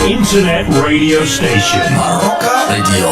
Internet radio station. Baroka Radio.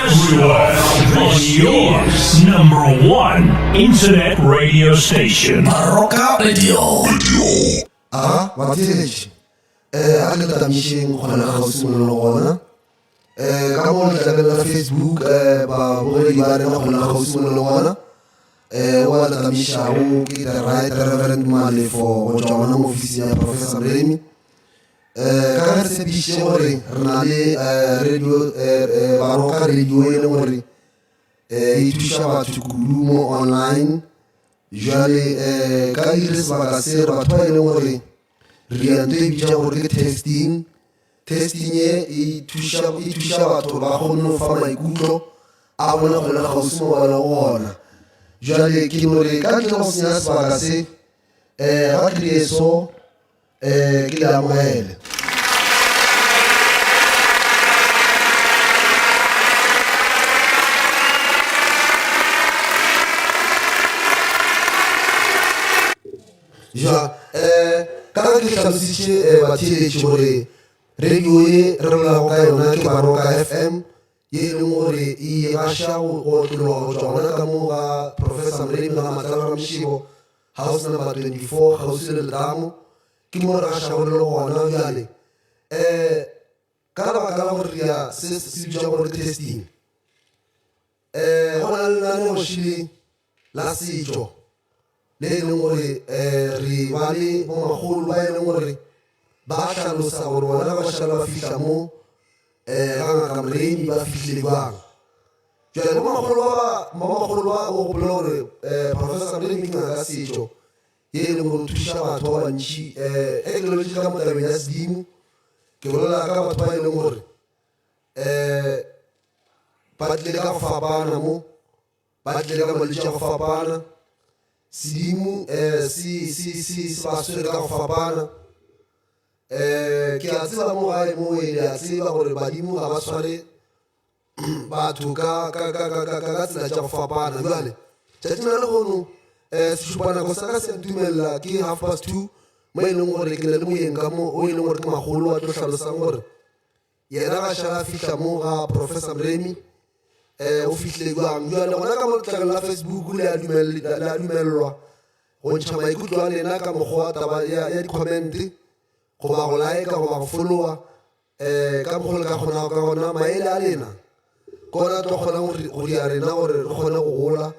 Everywhere on your number one internet radio station. Baroka Radio. A batheeletši um a ke le tamišeng kgona kgauswi mo le gona um ka mo letlakeng la Facebook um babogedi ba rena kgona kgauswi mo le gona um wa le tamišago ke the right Reverend Malefo go tšwa gona mo ofising ya Professor Moremi. Um ka ge re tshepišitše gore re na le um radio um Baroka radio e leng gore um e thuša batho kudu mo online. Jwale um ka dire sebaka se re batho ba e leng gore re dira ntho e bitšang gore ke testing. Testing e e thuša e thuša batho gore ba kgone go fa maikutlo a bona go le kgauswi mo ba lego gona. Jwale ke no re ka ntle le go senya sebaka se um ga ke dire so um ke le amogele. Ja, um ka ge ke hlalositše um batheeletši gore radio ye re bolelago ka yona ke Baroka FM ye e leng gore e gaša go go otlologa go tšwa gona ka mo ga Professor Moremi ga Matlala Ramoshibo house number 24 kgauswi le letamo ke mo re gašago re le gona bjale. Um ka lebaka la gore re ya se se bitšwa gore ke testing um go na le lenaneo šele la setšo le e leng gore um re ba le bomakgolo ba e leng gore ba hlalosa gore bona ba šala ba fihla mo um ga ngaka Moremi ba fihlile jwang. Jwale bomakgolo ba bomakgolo ba o gopola gore um Professor Moremi ke ngaka setšo ye e leng gore o thuša batho ba bantši um ge ke lebeletše ka mo tabeng ya sedimo ke bolela ka batho ba e leng gore um ba tlile ka go fapana mo ba tlile ka malwetši a go fapana sedimo um se se se se ba swere ka go fapana um ke a tseba mo gae mo e le a tseba gore badimo ga ba tshware batho ka ka ka ka ka ka tsela tša go fapana jale tšatšing la lehono um sešupanako sa ka se ntumelela ke 2:30 mo e leng gore ke na le moyeng ka mo o e leng gore ke magolo a tlo hlalosang gore yena ga šala a fihla mo ga Professor Moremi um o fihlile jwang. Jwale gona ka mo letlakeng la Facebook le a dumelelwa go ntšha maikutlo a lena ka mokgwa wa taba ya di-comment goba go like goba go followa um ka mokgwa le ka kgonago ka gona. Maele a lena ke ona a tlo kgonang go dia rena gore re kgone go gola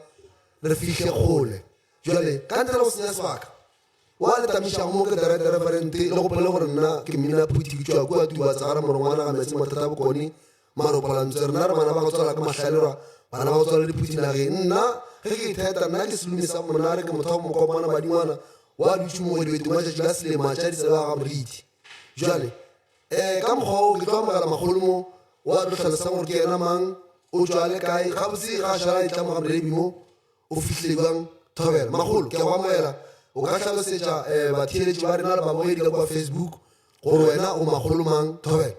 re fihle kgole. Jwale ka ntle le go senya sebaka Wa le tamišago mo ke The Right Reverend, le gopole gore nna ke mmina phuthi ke tšwa kua Tubatse ga Ramorongwana ga Meetse Mathata Bokone Maropalantswe. Rena re bana ba go tswala ke Mahlalelwa, bana ba go tswala diphuthi nageng. Nna ge ke itheta nna ke selomi sa monare ke motho wa mokopana madingwana wa dutše mogodibetong wa tšatši la selemo a tša ditsebe ga moriti. Jwale um ka mokgwa o ke tlo amogela makgolo mo wa tlo hlalosang gore ke yena mang o tšwa le kae gabotse ga šala e tla mo ga Morebi mo O fihlile bjang Thobela? Makgolo, ke a go amogela. O ka hlalosetša um batheeletši ba rena le babogedi ka kua Facebook gore wena o makgolo mang? Thobela.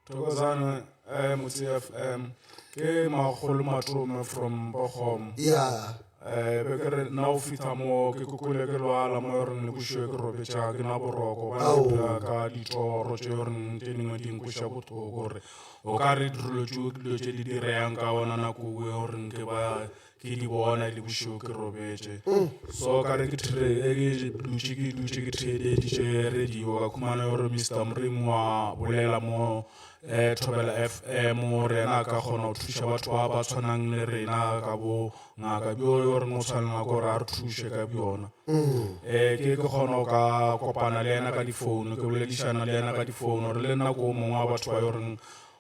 Thokozana eh, Motse FM ke makgolo matome from Bochum. Ya. Eh, be ke re nna o fitlha mo ke kokole ke lwala mo yoreng le košiwe ke robetša ke na boroko ba Ao. phela ka ditoro tše yoreng tše dingwe di nkoša bohloko gore o ka re dilo tšeo ke dilo tše di direyang ka ona nako e goreng ke ba ke di bona le bošego ke robetše so ka re ke e ke dutše ke dutše ke theeleditše radio ka khumana gore Mr Moremi wa bolela mo um Thobela FM gore yena a ka kgona go thuša batho ba ba tshwanang le rena ka bo ngaka bjo yo reng o tshwanela ke gore a re thuše ka bjona um ke ke kgona go ka kopana le yena ka difounu ke boledišana le yena ka difounu gore le nna ko o mongwe wa batho ba yo reng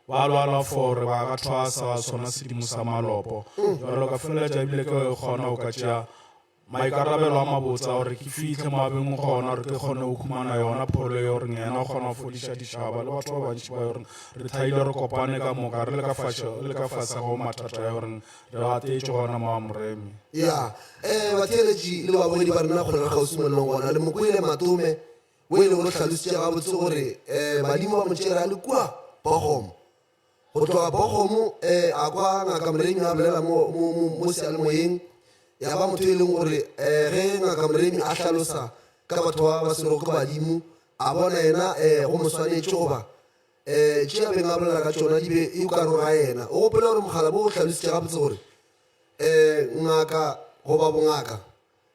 Ba lwala for ba ka thwasa sona sedimo sa malopo. Jalo ka feleletša ebile ke kgona go ka tšea maikarabelo a mabotse a gore ke fihle mo a beng gona gore ke kgone go khumana yona pholo ye goreng yena o kgona go fodiša ditšhaba le batho ba bantši ba goreng re thaile re kopane ka moka re le ka fase le ka fase ga mathata ya goreng re atetše gona mo a Moremi. Ya, um batheeletši le babogedi ba rena kgole le kgauswi mo le leng gona, le mo kwele Matome O e lego re hlalositše gabotse gore um badimo ba mo tšere a le kua Bochum. Go tloga Bochum um a kwa Ngaka Moremi a bolela mo, mo, mo, mo seyalemoyeng, ya ba motho e leng gore um ge Ngaka Moremi a hlalosa ka batho ba ba swerego ke badimo, a bona yena um go mo swanetše goba um tše a beng a bolela ka tšona di be e o ka re o ra yena. O gopole gore mogala bo o hlalositše gabotse gore um ngaka goba bongaka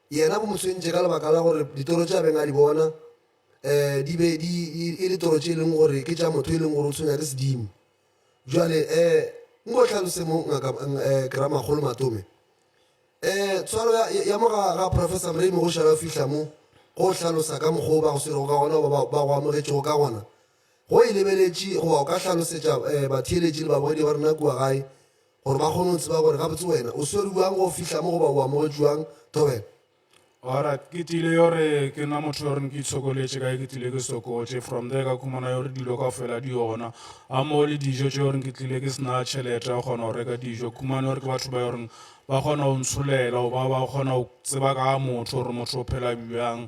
Yena bo mo tshwentše ka lebaka la gore ditoro tše a beng a di bona um di be di e le toro tše e leng gore ke tša motho e leng gore o tshwenya ke sedimo. Jwale um nko hlalose mo ngaka um ke ra makgolo Matome. Um tshwaro ya, ya mo ga, ga Professor Moremi go šala o fihla mo go hlalosa ka mokgwa o ba go swerego ka gona goba ba, ba go amogetšego ka gona. Go e lebeletše goba o ka hlalosetša um batheeletši le babogedi ba rena kua gae gore ba kgone go tseba gore gabotse wena o swere bjang go fihla mo goba o amogetše bjang thobela. Alright, ke tlile yore ke nna motho yoreng ke itshokoletše kae ke tlile ke sokotše from there ka khumana yore dilo ka fela di yona a mo le dijo tše yoreng ke tlile ke sena tšhelete ya go kgona go reka dijo khumana yore ke batho ba yoreng ba kgona go ntsholela goba ba kgona go tseba ka motho gore motho o phela bjang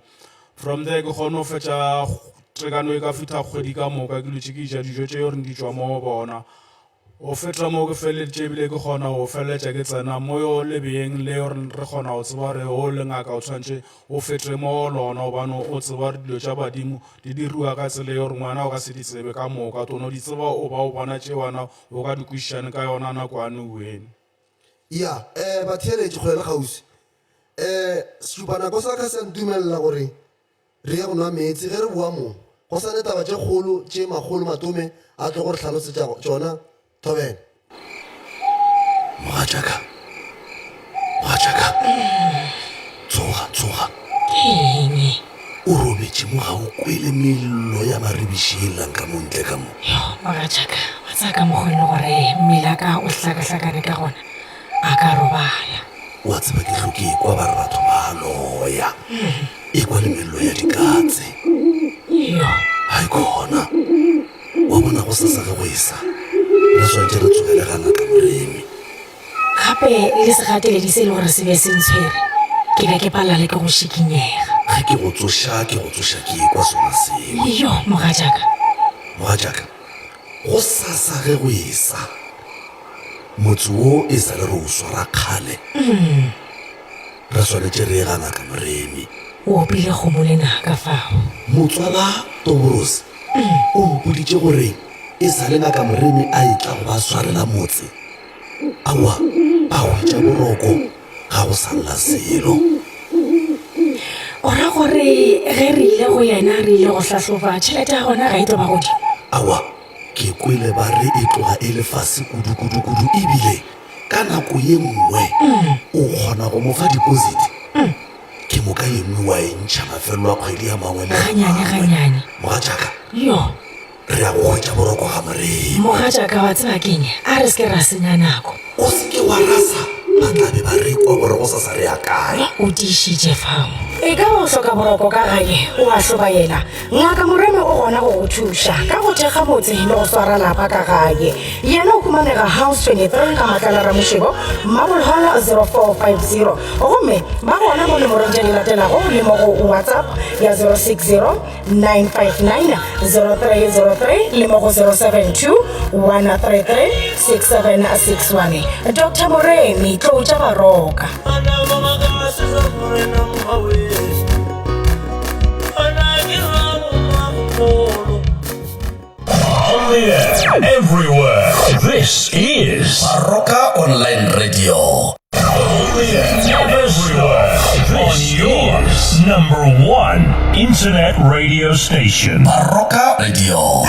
from there ke kgone go fetša tekano e ka fihla kgwedi ka moka ke dutše ke ja dijo tše yoreng di tšwa mo go bona Go feta moo ke feleleditše ebile ke kgona go feleletša ke tsena mo yo lebeng le gore re kgona go tseba gore o le ngaka o tshwanetše o fete mo go lona gobane o tseba gore dilo tša badimo di diriwa ka tsela ye gore ngwana o ka se di tsebe ka moka tono di tseba o ba o bona tše wena o ka di kwešišane ka yona nakwane wene. Ya, um batheeletši kgole le kgauswi, um sešupanako sa ka se a ntumelela gore re ye go nwa meetse. Ge re boa mo, Go sa ne taba tše kgolo tše makgolo Matome a tlogo re hlalosetša tšona. Thobela. Mogatšaka, mogatšaka, tsoga, tsoga. Ke eng? O robetše mo ga o kwele mello ya maribiši e llang ka mo ntle ka mo. Yo, mogatšaka, wa tsaya ka mokgwa e le gore mmele wa ka o hlakahlakane ka gona, a ka robala. Wa tseba ke hlo ke ekwa ba re batho ba loya. Ekwa le mello ya dikatse. Yo. Hai khona. Wa bona go sasa ge go esa, re swantše re tsogele ga Ngaka Moremi. Gape le segateledi se e le gore se be se ntshwere, ke be ke palela le ke go šikinyega. Ge ke go tsoša, ke go tsoša ke ekwa sona seo. Yo, mogatšaka. Mogatšaka, go sasa ge go esa, motse wo e sa le re o swara kgale. Re swanetše re ye ga Ngaka Moremi. O opile kgomo lenaka fao. Motswala Toborose o mpoditše gore e sa le Ngaka Moremi a etla go ba swarela motse. Aowa, ba hwetša boroko, ga go sa lla selo. O ra gore ge re ile go yena re ile go hlahloba, tšhelete ya gona ga e tlo ba godimo? Aowa, ke kwele ba re e tloga e le fase kudu-kudu-kudu ebile Ka nako ye nngwe o kgona go mo fa deposit, ke moka ye nngwe wa e ntšha mafelelo a kgwedi a mangwe le a Ganyane, mangwe. ganyane. Mogatšaka, Yo. re ya go hwetša boroko ga Moremi. Mogatšaka, wa tseba ke'ng? A re se ke ra senya nako. O se ke wa rasa, ba tla be ba re kwa gore gosasa re ya kae. O tiišitše fao. E ka ba o hloka boroko ka gae, o a hlobaela? Ngaka Moremi o gona go go thuša ka go thekga motse le go swara lapa ka gae. Yena o humanega House 23 ga Matlala Ramošebo, Marble Hall 0450. Gomme ba gona mo nomorong tše di latelago le mo go WhatsApp ya 060 959 0303 le mo go 072 133 6761. Doctor Moremi, tlou tša baroka. On the air, everywhere. This is Baroka Online Radio. On the air, everywhere. On your number one internet radio station. Baroka Radio.